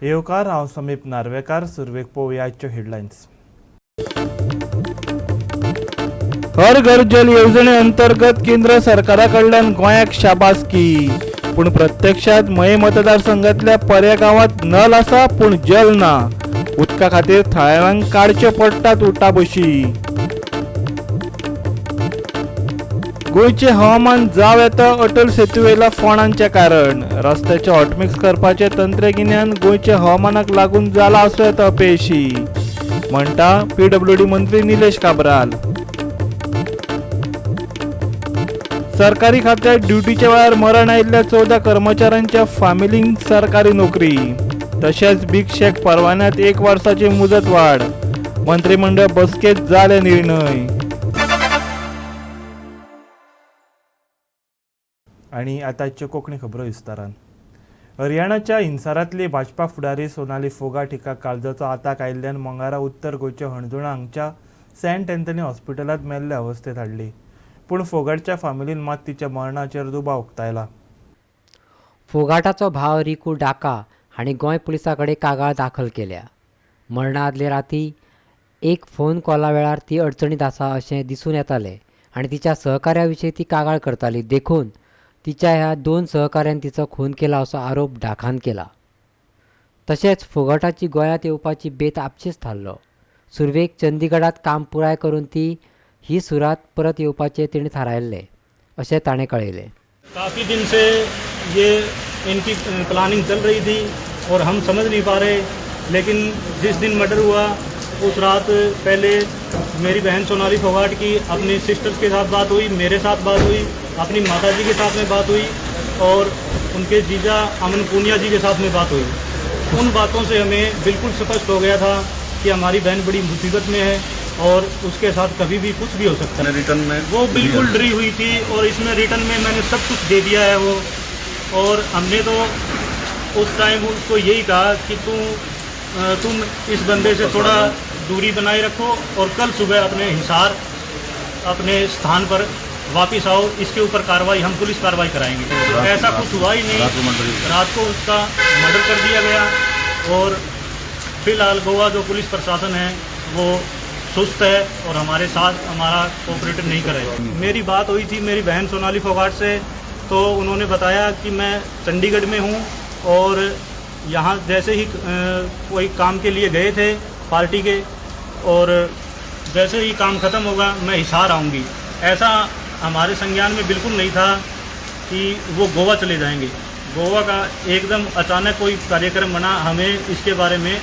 येवकार, हांव समीप नार्वेकार. सुरवेक पळोवया आजच्यो हेडलायन्स. हर घर जल येवजणे अंतर्गत केंद्र सरकारा कडल्यान गोंयाक शाबासकी, पूण प्रत्यक्षात मये मतदारसंघातल्या पर्या गांवात नल आसा पूण जल ना. उदका खातीर थळाव्यांक काडच्यो पडटात उटाबशी. गोंयचें हवामान जावं येता अटल सेतुवेल्या फोंडांचें कारण. रस्त्याचें हॉटमिक्स करपाचें तंत्रगिन्यान गोंयच्या हवामानाक लागून जालां आसूं येता अपेशी, म्हणटा पीडब्ल्यूडी मंत्री निलेश काब्राल. सरकारी खात्यात ड्युटीच्या वेळार मरण आयिल्ल्या 14 कर्मचाऱ्यांच्या फामिलींक सरकारी नोकरी, तशेंच बिग शॅक परवान्यात एक वर्साची मुजत वाढ. मंत्रिमंडळ बसकेत जाले निर्णय. आणि आतांच्यो कोंकणी खबरो विस्तारान. हरियाणाच्या हिंसारांतली भाजपा फुडारी सोनाली फोगाट हिका काळजाचो आताक आयिल्ल्यान मंगळारा उत्तर गोंयच्या हणजूणा हांगच्या सेंट अँथनी हॉस्पिटलांत मेल्ले अवस्थेत हाडली. पूण फोगाटच्या फामिलीन मात तिच्या मरणाचेर दुबाव उक्तायला. फोगाटाचो भाव रिकू डाका हांणी गोंय पुलिसां कडेन कागाळ दाखल केल्या. मरणा आदले राती एक फोन कॉला वेळार ती अडचणीत आसा अशें दिसून येतालें आनी तिच्या सहकार्या विशीं ती कागाळ करताली. देखून तिच्या ह्या दोन सहकाऱ्यान तिचो खून केला असो आरोप डाकान केला. तशेंच फोगाटाची गोंयांत येवपाची बेत आपशीच थारलो. सुरवेक चंदीगडात काम पुराय करून ती ही सुरात परत येवपाचें तिणें थारायल्लें अशें ताणें कळयलें. काफ़ी दिन से ये इनकी प्लानिंग चल रही थी और हम समझ नहीं पा रहे, लेकिन जिस दिन मर्डर हुआ उस रात पहले मेरी बहन सोनाली फोगाट की अपनी सिस्टर्स के साथ बात हुई, मेरे साथ बात हुई, अपनी माताजी के साथ में बात हुई और उनके जीजा अमन पूनिया जी के साथ में बात हुई. उन बातों से हमें बिल्कुल स्पष्ट हो गया था कि हमारी बहन बड़ी मुसीबत में है और उसके साथ कभी भी कुछ भी हो सकता है. रिटर्न में वो बिल्कुल डरी हुई थी और इसमें रिटर्न में मैंने सब कुछ दे दिया है वो. और हमने तो उस टाइम उसको यही कहा कि तुम इस बंदे से थोड़ा दूरी बनाए रखो और कल सुबह अपने हिसार अपने स्थान पर वापस आओ. इसके ऊपर कार्रवाई हम पुलिस कार्रवाई कराएंगे. ऐसा कुछ हुआ ही नहीं. रात को उसका मर्डर कर दिया गया और फिलहाल गोवा जो पुलिस प्रशासन है वो सुस्त है और हमारे साथ हमारा कोऑपरेटिव नहीं करे. मेरी बात हुई थी मेरी बहन सोनाली फोगाट से, तो उन्होंने बताया कि मैं चंडीगढ़ में हूँ और यहाँ जैसे ही कोई काम के लिए गए थे पार्टी के और जैसे ही काम ख़त्म होगा मैं हिसार आऊँगी. ऐसा हमारे संज्ञान में बिल्कुल नहीं था कि वो गोवा चले जाएंगे. गोवा का एकदम अचानक कोई कार्यक्रम बना, हमें इसके बारे में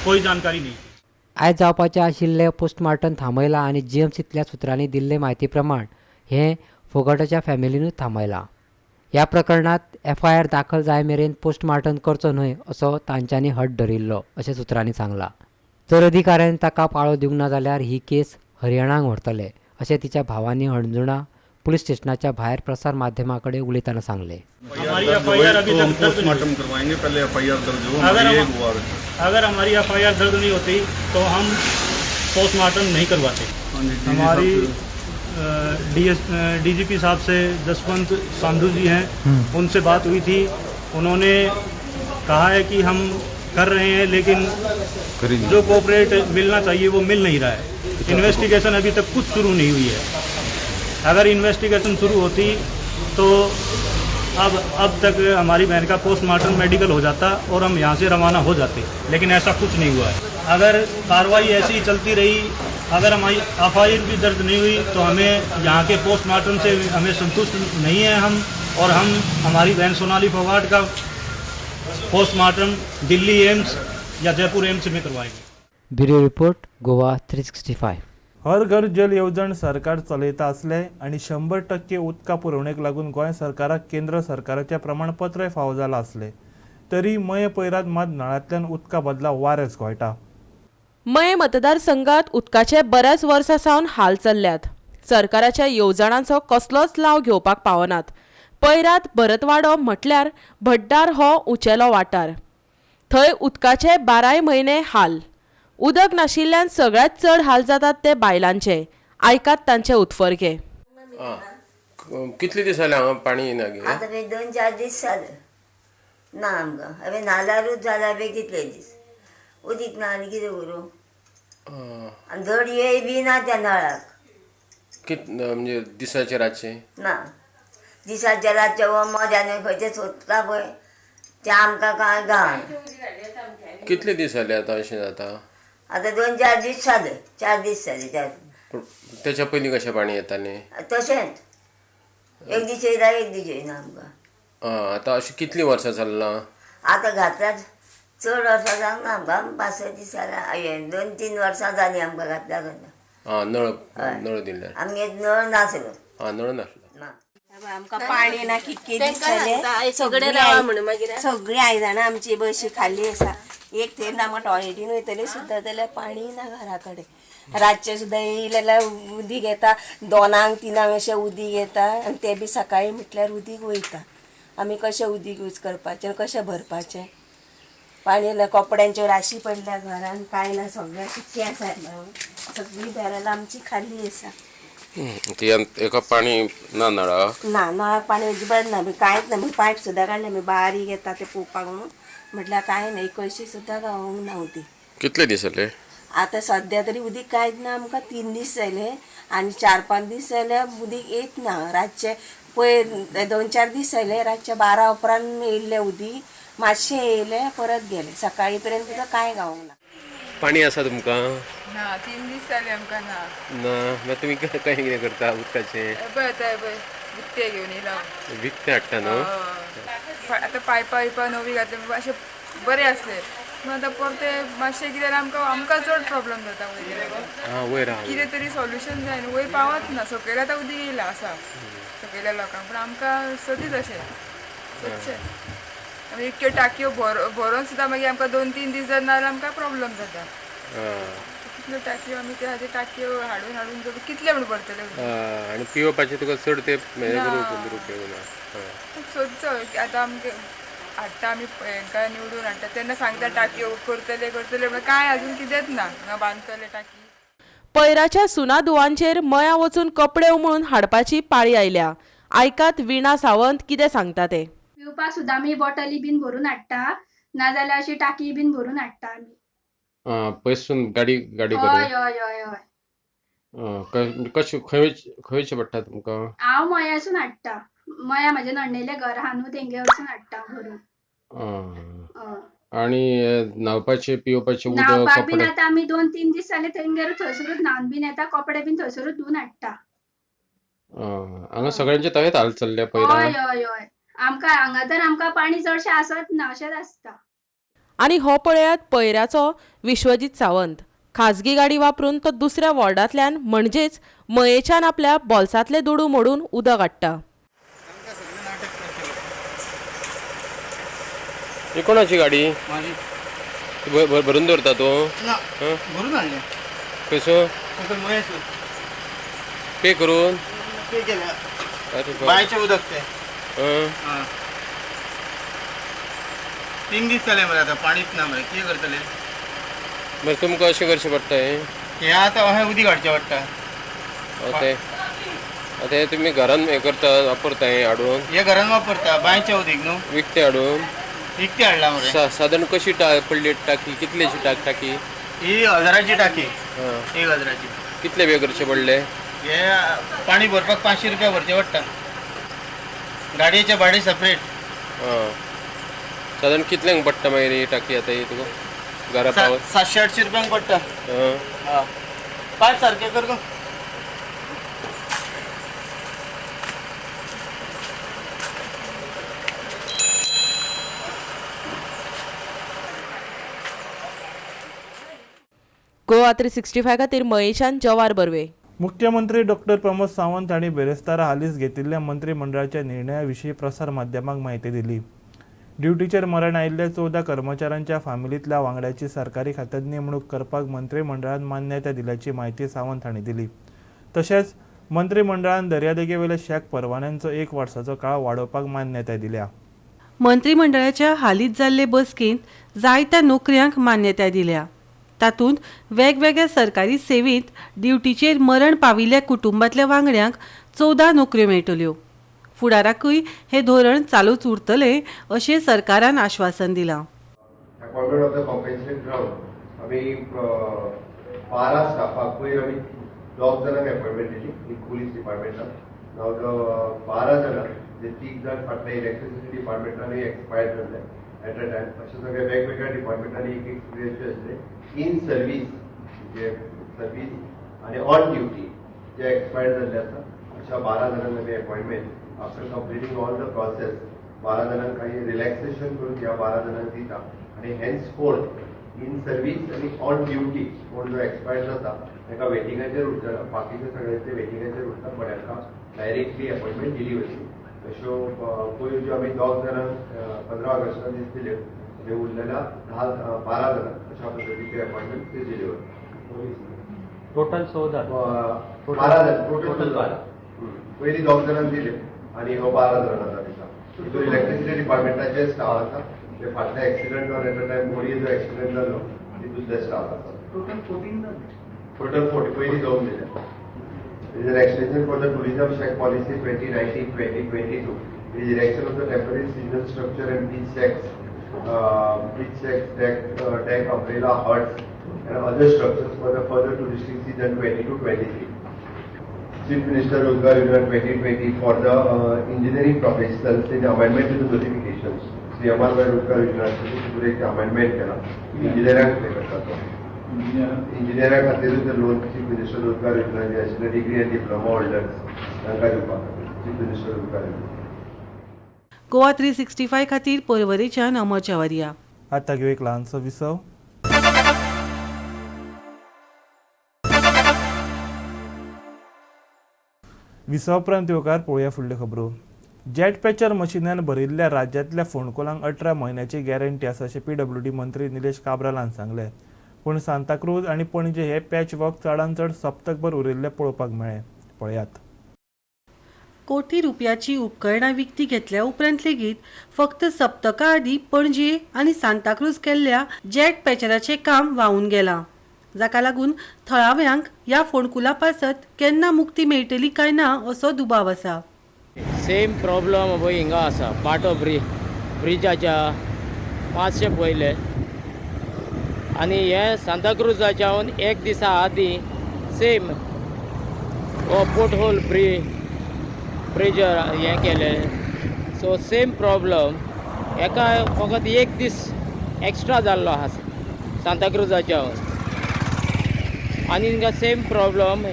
कोई जानकारी नहीं. आयज जावपाचें आशिल्लें पोस्टमार्टम थांबयलां आनी जीएमसींतल्या सुत्रांनी दिल्ले म्हायती प्रमाण हें फोगाटाच्या फॅमिलीनूच थांबयलां. ह्या प्रकरणांत एफआयआर दाखल जाय मेरेन पोस्टमार्टम करचो न्हय असो तांच्यांनी हट धरिल्लो अशें सुत्रांनी सांगलां. जर अधिकाऱ्यांनी ताका पाळो दिवंक ना जाल्यार ही केस हरियाणाक व्हरतले अशें तिच्या भावांनी हणजुणा पुलीस स्टेशनाच्या भायर प्रसार माध्यमां कडेन उलयतना सांगलें. हमारी एफआईआर अभी तो तक हम दर्ज नहीं हुई. पोस्टमार्टम करवाएंगे, पहले एफआईआर दर्ज हो. अगर हमारी हम एक गुहार अगर हमारी एफआईआर दर्ज नहीं होती तो हम पोस्टमार्टम नहीं करवाते. हाँ जी, DG हमारी साहब से- डीएस डीजीपी साहब से, जसवंत सांधू जी हैं, उनसे बात हुई थी. उन्होंने कहा है कि हम कर रहे हैं, लेकिन जो कोऑपरेट मिलना चाहिए वो मिल नहीं रहा है. इन्वेस्टिगेशन अभी तक कुछ शुरू नहीं हुई है. अगर इन्वेस्टिगेशन शुरू होती तो अब तक हमारी बहन का पोस्टमार्टम मेडिकल हो जाता और हम यहाँ से रवाना हो जाते, लेकिन ऐसा कुछ नहीं हुआ है. अगर कार्रवाई ऐसी ही चलती रही, अगर हमारी एफआईआर भी दर्ज नहीं हुई, तो हमें यहाँ के पोस्टमार्टम से हमें संतुष्ट नहीं है हम और हम हमारी बहन सोनाली फोगाट का पोस्टमार्टम दिल्ली एम्स या जयपुर एम्स में करवाएंगे. Bureau report, Goa 365. हर घर जल येवजण सरकार चलयता आसलें आनी 100% उदका पुरवणेक लागून गोंय सरकाराक केंद्र सरकाराचें प्रमाणपत्रय फावो जालां आसलें तरी मये पयरात मात नळांतल्यान उदका बदला वारेंच घोळटा. मये मतदारसंघात उदकाचे बऱ्याच वर्सां सावन हाल चल्ल्यात. सरकाराच्या येवजणांचो कसलोच लाव घेवपाक पावनात. पैरात भरतवाडो म्हटल्यार भड्डार हो उंचेलो वाठार. थंय उदकाचे बाराय म्हयने हाल. उदक नाशिल्ल्यान सगळ्यांत चड हाल जातात ते बायलांचे. आयकात तांचे उत्फर्के. कितले दीस जाले हांगा पाणी येना गे? आता मी 2-4 दीस जाले. ना आमकां. हांवें नाल्यारूच जाल्यार बी कितले दीस उदीक ना आनी कितें करूं. आनी धड येय बी ना त्या नळाक. कित म्हणजे दिसाचे रातचे ना, दिसाचे रातचे वो मध्यान खंयचे सोदता पळय ते आमकां कांय गावना. कितले दीस जाले आतां अशें जाता? आतां 2-4 दीस जाले, 4 दीस जाले. 4. तेच्या पयलीं कशें पाणी येतालें? तशेंच एक दीस येयला एक दीस येयना आमकां. आतां अशें कितलीं वर्सां चल्लां? आतां घातल्यार चड वर्सां जावंक ना आमकां, 5-6 दीस जालीं, 2-3 वर्सां जालीं आमकां घातल्यार. आं, नळ नळ दिल्यार आमगे नळ नासलो. आं, नळ नासलो ना. आमकां पाणी ना कितके दीस जाले, सगळीं आयदनां आमची बशी खाली आसा. एक थेंब आमकां टॉयलेटीन वयतली सुद्दां जाल्यार पाणी ना घरा कडेन. रातचें सुद्दां येयलें जाल्यार उदीक येता, 2-3 अशें उदीक येता आनी तें बी सकाळीं म्हटल्यार उदीक वयता. आमी कशें उदीक यूज करपाचें, कशें भरपाचें? पाणी ना, कपड्यांच्यो राशी पडल्या घरान, कांय ना, सगळें सुकें आसा, सगळीं बॅरलां आमची खाली आसा. एका पाणी ना नळाक? ना, नळाक पाणी अजिबात ना, कांयच ना. पायप सुद्दां काडलें आमी, बारीक येता तें पळोवपाक म्हणून, म्हटल्यार कांय ना, एक कळशी सुद्दां गावूंक ना उदीक. कितले दीस जाले आतां? सद्या तरी उदीक कांयच ना आमकां, 3 दीस जाले आनी 4-5 दीस जाले उदीक येत ना. रातचें पयर 2-4 दीस जाले रातचें 12 उपरांत येयल्लें उदीक, मातशें येयलें परत गेलें, सकाळीं पर्यंत सुद्दां कांय गावूंक ना. पाणी आसा तुमकां? ना, 3 दीस जाले आमकां ना. ना, मागीर तुमी काय कितें करता उदकाचें? पळय आतां पळय विकतें घेवन येयला. विकतें हाडटा न्हू? आतां पायपां बियपां नवी घातली अशें बरें आसलें, पूण आतां परतें मातशें कितें जाल्यार आमकां आमकां चड प्रोब्लम जाता वयर. वयर कितें तरी सोल्युशन जाय न्हू, वयर पावत ना. सकयल्या आतां उदीक येयलां आसा सकयल्या लोकांक, पूण आमकां सदींच अशें सदचें. मागीर इतक्यो टाकयो भरोन सुद्दां मागीर आमकां 2-3 दीस जर ना जाल्यार आमकां प्रोब्लम जाता. कितल्यो टाकयो आमी त्या खातीर टाकयो हाडून हाडून कितले म्हण भरतले. आनी पिवपाचें तुका चड ते दुरुपयोग ना. सोदचो आतां आमकां हाडटा आमी हेंकां निवडून हाडटा तेन्ना सांगता टाकयो करतले करतले, पूण कांय अजून कितेंच ना, हांगा बांदतले टाकी. पयराच्या सुनादुवांचेर मया वचून कपडे उमळून हाडपाची पाळी आयल्या. आयकात वीणा सावंत कितें सांगता ते. पिवपाक सुद्दां आमी बॉटली बीन भरून हाडटा, नाजाल्यार अशी टाकी बीन भरून हाडटा आमी. पयसून गाडी गाडी करून? हय हय हय हय. कशें खंय खंयचें पडटा तुमकां? हांव मयासून हाडटा, मया म्हाजे नण्णेलें घर आहा न्हू, तेंगे वचून हाडटा भरून. आनी न्हावपाचें पिवपाचें उदक? न्हावपाक बीन आतां आमी 2-3 दीस जाले तेंगेर थंयसरूच न्हावन बीन येता, कपडे बीन थंयसरूच धुवन हाडटा. हांगा सगळ्यांचे तशेंच हाल चल्ले पयरा. हय हय हय, आमकां हांगा तर आमकां पाणी चडशें आसत ना, अशेंच आसता. आनी हो पळयात पयऱ्याचो विश्वजीत सावंत. खाजगी गाडी वापरून तो दुसऱ्या वॉर्डांतल्यान म्हणजेच मयेच्यान आपल्या बोल्सांतले दुडू मोडून उदक हाडटा. ही कोणाची गाडी? माझी. भरून दवरता तूं? ना, भरून हाडलें. खंयसर? मयेसून. पे करून? पे केल्या. बांयचें उदक तें. 3 दीस जाले मरे आतां पाणीच ना मरे, कितें करतले? मागीर तुमकां अशें करचें पडटा हें? हें आतां अशें उदीक हाडचें पडटा. आतां हें तुमी घरान हें करता, वापरता हें हाडून? हें घरान वापरता, बांयचें उदीक न्हू. विकतें हाडून? विकतें हाडलां मरे. सादारण कशी पडली टाकी, कितल्याची टाकी? ही 1000ची टाकी. 1000ची. कितले पे करचे पडले? हे पाणी भरपाक 500 रुपया भरचे पडटा, गाडयेचें भाडें सेपरेट. सादारण कितल्यांक पडटा मागीर ही टाकी आतां ही तुका घरा पावत? 700-800 रुपयांक पडटा. पांच सारकें कर गो. गोवा 365 खातीर महेशान जवार बर्वे. मुख्यमंत्री डॉक्टर प्रमोद सावंत हांणी बेरेस्तारा हालींच घेतिल्ल्या मंत्रिमंडळाच्या निर्णया विशीं प्रसार माध्यमांक म्हायती दिली. ड्युटीचेर मरण आयिल्ल्या 14 कर्मचाऱ्यांच्या फामिलींतल्या वांगड्याची सरकारी खात्यांत नेमणूक करपाक मंत्रिमंडळान मान्यताय दिल्याची म्हायती सावंत हांणी दिली. तशेंच मंत्रिमंडळान दर्यादेगेवेल्या शॅक परवान्यांचो 1 वर्साचो काळ वाडोवपाक मान्यताय दिल्या. मंत्रिमंडळाच्या हालींच जाल्ले बसकेंत जायत्या नोकऱ्यांक मान्यताय दिल्या. तातूंत वेगवेगळ्या सरकारी सेवेंत ड्युटीचेर मरण पाविल्ल्या कुटुंबांतल्या वांगड्यांक 14 नोकऱ्यो मेळटल्यो. फुडाराकूय हे धोरण चालूच उरतलें अशें सरकारान आश्वासन दिलां. Appointment of the compensation ground आमी 12 स्टाफाक पयर आमी 2 जाणांक अपॉयंटमेंट दिली इन पुलीस डिपार्टमेंटान. नाव 12 जाणां जे 3 जाण फाटल्या इलेक्ट्रिसिटी डिपार्टमेंटानूय एक्सपायर्ड जाल्ले एट अ टायम. अशे सगळे वेगवेगळ्या डिपार्टमेंटांनी एक एक्सपिरियन्स आसले इन सर्वीस, जे सर्वीस आनी ऑन ड्युटी जे एक्सपायर्ड जाल्ले आसा अशा 12 जाणांक आमी appointment after completing all the process 12 जाणांक काही रिलॅक्सेशन करून ह्या 12 जाणांक दिता आनी हेन्स फोर्थ इन सर्वीस आनी ऑन ड्युटी कोण जो एक्सपायर्ड जाता ताका वेटिंगाचेर उरता, बाकीचे सगळ्यांचे वेटिंगाचेर उरता, पण हाका डायरेक्टली अपॉयंटमेंट दिली वयतली. अश्यो पयर ज्यो आमी 2 जाणांक 15 ऑगस्टाक दीस दिल्यो आनी उरलेल्या 12 जाणांक अशा पद्दतीचे अपॉयंटमेंट ते दिल्यो. टोटल 14 12 जाण टोटल 12 पयलीं 2 जाणांक दिल्यो आनी हो 12 जाणांक दिता. हितून इलेक्ट्रिसिटी डिपार्टमेंटाचे स्टाफ आसा, जे फाटले एक्सिडंट एट अ टायम मोडये जो एक्सिडंट जालो तितूंतले स्टाफ आसा. टोटल 14 जाले, टोटल 40 पयलीं 2 दिल्या. It is an extension for the tourism shack policy 2019-2022. It is erection of the temporary seasonal structure and beach shacks, deck, umbrella huts and other structures for the further touristic season 22-23. Chief Minister Rozgar Yojana 2020 for the engineering professionals in amendment to the notifications. CMR by Rozgar Yojana एक amendment केला इंजिनियरांक करता तो. इंजिनियरा खातीरूच loan chief minister Rozgar Yojana जे आशिल्ले degree आनी diploma holders तांकां दिवपा खातीर chief minister Rozgar Yojana. Goa 365 खातीर पर्वरेच्यान अमर चावरिया. आतां घेवया एक ल्हानसो विसव. विसव उपरांत येवकार पळोवया फुडल्यो खबरो. जेट पॅचर मशिनान भरिल्ल्या राज्यांतल्या फोंडकुलांक 18 म्हयन्याची गॅरंटी आसा अशें पीडब्ल्यूडी मंत्री निलेश काब्रालान सांगलें. पूण सांताक्रूज आनी पणजे हे पॅच वर्क चडान चड सप्तकभर उरिल्लें पळोवपाक मेळ्ळें. पळयात. कोटी रुपयाची उपकरणां विकती घेतल्या उपरांत लेगीत फक्त सप्तका आदीं पणजे आनी सांताक्रूज केल्ल्या जेट पॅचराचें काम व्हांवून गेलां, जाका लागून थळाव्यांक ह्या फोंडकुलां पासत केन्ना मुक्ती मेळटली काय ना असो दुबाव आसा. सेम प्रॉब्लम पळय हिंगा आसा, पाटो ब्रिजाच्या मातशें पयलें आनी हे सांताक्रुजाच्यान एक दिसा आदीं सेम हो पोर्ट होल ब्रिज हें केलें. सो सेम प्रॉब्लम हेका फकत एक दीस एक्स्ट्रा जाल्लो आसा सांताक्रुजाच्यान आनी हिंगा सेम प्रॉब्लम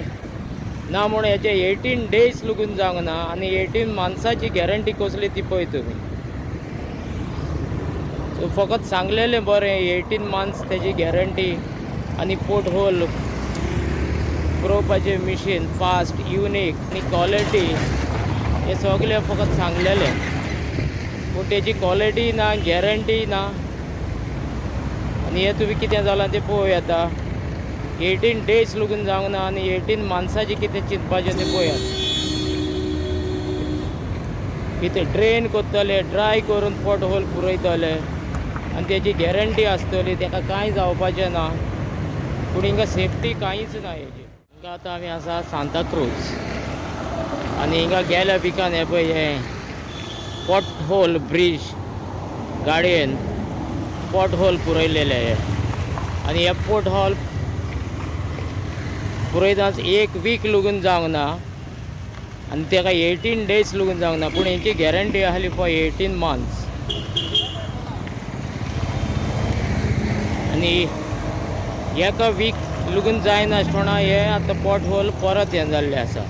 ना म्हूण हेचे 18 डेज लागून जावंक ना आनी 18 माणसाची गॅरंटी कसली ती पळय तुमी. सो फकत सांगलेलें बरें 18 मंथ्स तेजी गॅरंटी आनी पोर्ट होल पुरोवपाचें मिशीन फास्ट युनीक आनी क्वॉलिटी हे सगळें फकत सांगलेलें, पूण तेजी क्वॉलिटी ना, गॅरंटी ना. आनी हें तुमी कितें जालां तें पळोवं येता. 18 डेज लागून जावंक ना आनी 18 माणसाचें कितें चिंतपाचें तें पळयात. कितें ड्रेन करतले, ड्राय करून पोर्ट होल पुरयतले आनी तेजी गॅरंटी आसतली, तेका कांय जावपाचें ना. पूण हिंगा सेफ्टी कांयच ना हेजी. हिंगा आतां आमी आसा सांताक्रूज आनी हिंगा गेल्या विकान हें पळय हें पोर्ट होल ब्रीज गाडयेन पोर्ट होल पुरयलेलें हें आनी हें पोर्ट होल पुरयताच एक वीक लागून जावंक ना आनी तेका 18 डेज लागून जावंक ना, पूण हेंची गॅरंटी आसली फॉर 18 मंथ्स. आनी एका वीक लागून जायनासतना हें आतां पोर्ट होल परत हें जाल्लें आसा.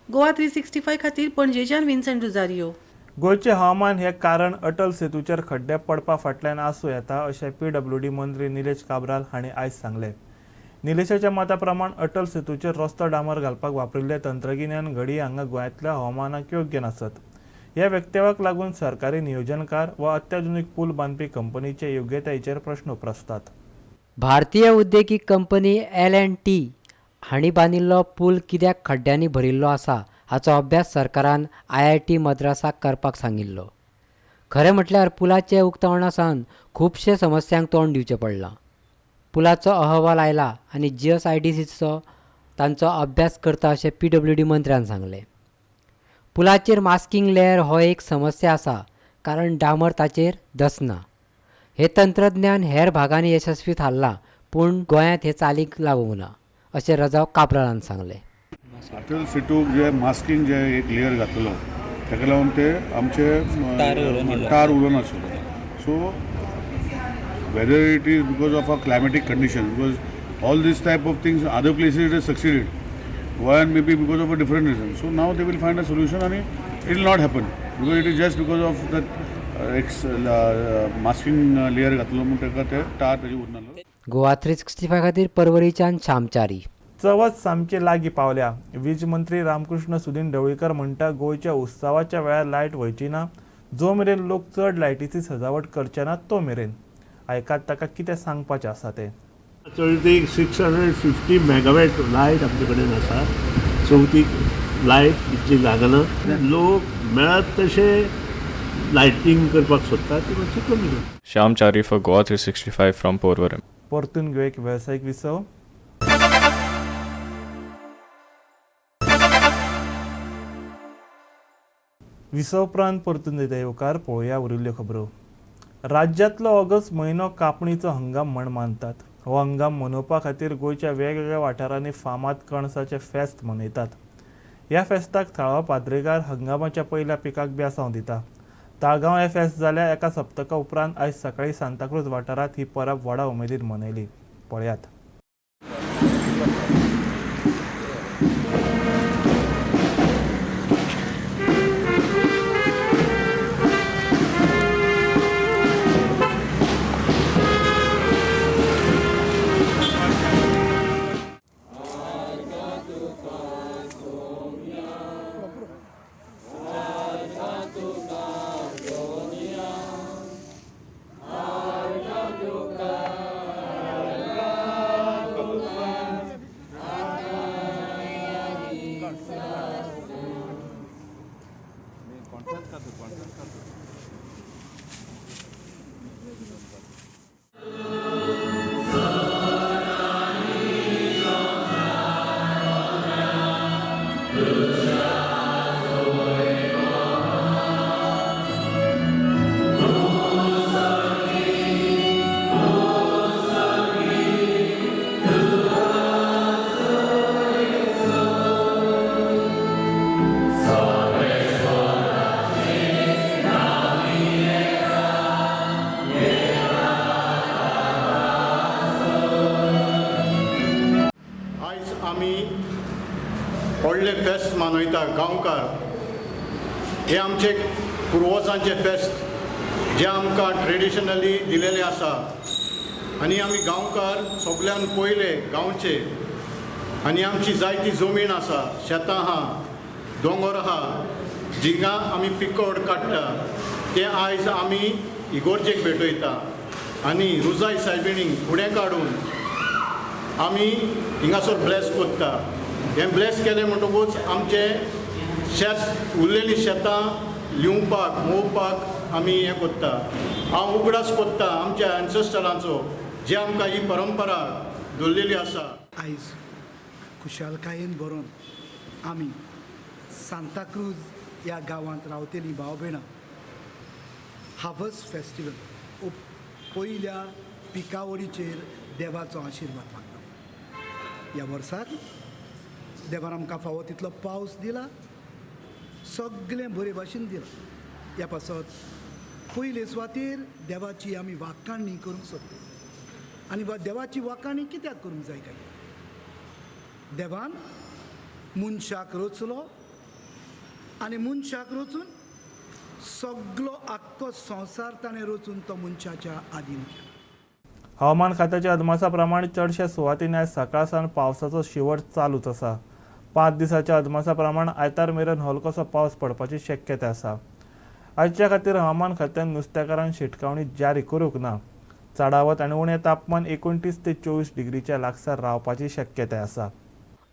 गोवा 365 खातीर पणजेच्यान विन्सेंट रुजारियो. गोंयचें हवामान हें कारण अटल सेतूचेर खड्डे पडपा फाटल्यान आसूं येता अशें पीडब्ल्यूडी मंत्री निलेश काब्राल हांणी आयज सांगलें. निलेशाच्या मता प्रमाण अटल सेतूचेर रस्तो डांबर घालपाक वापरिल्लें तंत्रगिन्यान घडये हांगा गोंयांतल्या हवामानाक योग्य नासत. ह्या वक्तव्याक लागून सरकारी नियोजनकार वा अत्याधुनीक पूल बांदपी कंपनीचे योग्यतायेचेर प्रश्न उप्रासतात. भारतीय उद्देगीक कंपनी L&T हांणी बांदिल्लो पूल कित्याक खड्ड्यांनी भरिल्लो आसा हाचो अभ्यास सरकारान IIT मद्रासाक करपाक सांगिल्लो. खरें म्हटल्यार पुलाचे उक्तावणा सावन खुबशे समस्यांक तोंड दिवचें पडलां. पुलाचो अहवाल आयला आनी GSIDCचो तांचो अभ्यास करता अशें PWD मंत्र्यान सांगलें. पुलाचेर मास्किंग लेयर हो एक समस्या आसा, कारण डांबर ताचेर दसना. हे तंत्रज्ञान हेर भागांनी यशस्वी थारलां, पूण गोंयांत हे चालीक लागूंक ना अशें रजाव काब्रालान सांगलें. अटल सेतूक जे मास्किंग जे एक लेयर घातलो ताका लागून ते आमचे tar उरनासलो. So whether it is because of a climatic condition, because all this type of things other places it has succeeded, गोंयान may be because of a different reason. So now they will find a solution आनी it will not happen because it is just because of the masking layer घातलो म्हूण ताका ते tar ताजे उरनासलो. गोवा 365 खातीर परवरीच्यान श्यामचारी. चवथ सामकी लागीं पावल्या. वीज मंत्री रामकृष्ण सुदीन ढवळीकर म्हणटा, गोंयच्या उत्सवाच्या वेळार लायट वयची ना, जो मेरेन लोक चड लायटीची सजावट करचे ना तो मेरेन. आयकात ताका कितें सांगपाचें आसा तें. चवथीक 650 मेगावॅट लायट आमचे कडेन आसा. चवथीक लायट इतली लागना, लोक मेळत तशे लायटींग करपाक सोदता, ती मातशी कमी करता. Shyam Chari for Goa 365 from Porvorim. परतून घेवया एक वेवसायीक विसव. विसव उपरांत परतून दिता येवकार. पळोवया उरिल्ल्यो खबरो. राज्यांतलो ऑगस्ट म्हयनो कापणीचो हंगाम म्हण मानतात. हो हंगाम मनोवपा खातीर गोंयच्या वेगवेगळ्या वाठारांनी फामाद कणसाचें फेस्त मनयतात. ह्या फेस्ताक थळावो पाद्रेगार हंगामाच्या पयल्या पिकाक बेसांव दिता. ताळगांव हे फेस्त जाल्या एका सप्तका उपरांत आयज सकाळीं सांताक्रूज वाठारांत ही परब व्हडा उमेदीन मनयली. पळयात. व्हडलें फेस्त मनयता गांवकार. हे आमचे पुर्वजांचे फेस्त जे आमकां ट्रेडिशनली दिलेलें आसा आनी आमी गांवकार सगल्यान पयले गांवचे आनी आमची जायती जमीन आसा, शेतां आहा, दोंगर आहा, जिंगा आमी पिकोड काडटा ते आयज आमी इगोर्जेक भेटयता आनी रुजाय सायबिणीक फुडें काडून आमी हिंगासर ब्लेस करता. हें ब्लेस केलें म्हणटकूच आमचें शेत उरलेलीं शेतां लिवपाक मोवपाक आमी हें करता. हांव उगडास करता आमच्या एन्सेस्टरांचो जे आमकां ही परंपरा दवरलेली आसा. आयज खुशालकायेन भरून आमी सांताक्रूज ह्या गांवांत रावतलीं भाव भयणां हार्वस्ट फेस्टिवल पयल्या पिकावळीचेर देवाचो आशिर्वाद मागता. ह्या वर्साक देवान आमकां फावो तितलो पावस दिला, सगळें बरे भाशेन दिलां. ह्या पासत पयले सुवातेर देवाची आमी वाखाणणी करूंक सोदता आनी देवाची वाखाणणी कित्याक करूंक जाय काय? देवान मनशाक रचलो आनी मनशाक रचून सगळो आख्खो संवसार ताणें रचून तो मनशाच्या आदीन केलो. हवामान खात्याच्या अदमासा प्रमाण चडश्या सुवातींनी आयज सकाळ सावन पावसाचो शिंवर चालूच आसा. 5 दिसाच्या अदमासा प्रमाण आयतार मेरेन हलकोसो पावस पडपाची शक्यता आसा. आयच्या खातीर हवामान खात्यान नुस्तेकारांक शिटकावणी जारी करूंक ना. चडावत आनी उणें तापमान 29 ते 24 डिग्रीच्या लागसार रावपाची शक्यताय आसा.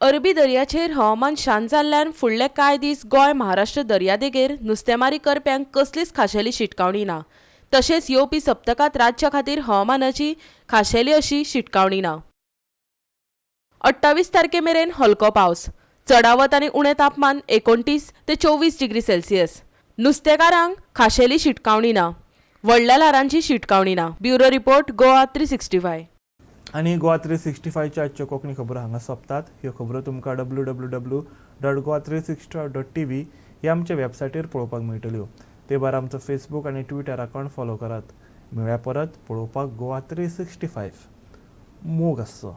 अरबी दर्याचेर हवामान शांत जाल्ल्यान फुडले कांय दीस गोंय महाराष्ट्र दर्यादेगेर नुस्तेमारी करप्यांक कसलीच खाशेली शिटकावणी ना. तशेंच येवपी सप्तकांत राज्या खातीर हवामानाची खाशेली अशी शिटकावणी ना. 28 तारखे मेरेन हलको पावस, चडावत आनी उणें तापमान 29 ते 24 डिग्री सेल्सियस. नुस्तेकारांक खाशेली शिटकावणी ना, व्हडल्या ल्हारांची शिटकावणी ना. Bureau report, Goa 365. आनी गोवा 365च्या आजच्यो कोंकणी खबरो हांगा सोंपतात. ह्यो खबरो तुमकां www.goa365.tv ह्या आमच्या वेबसायटीर पळोवपाक मेळटल्यो. ते भायर आमचो फेसबूक आनी ट्विटर अकावंट फॉलो करात. मेळ्या परत पळोवपाक गोवा 365. मोग आसचो.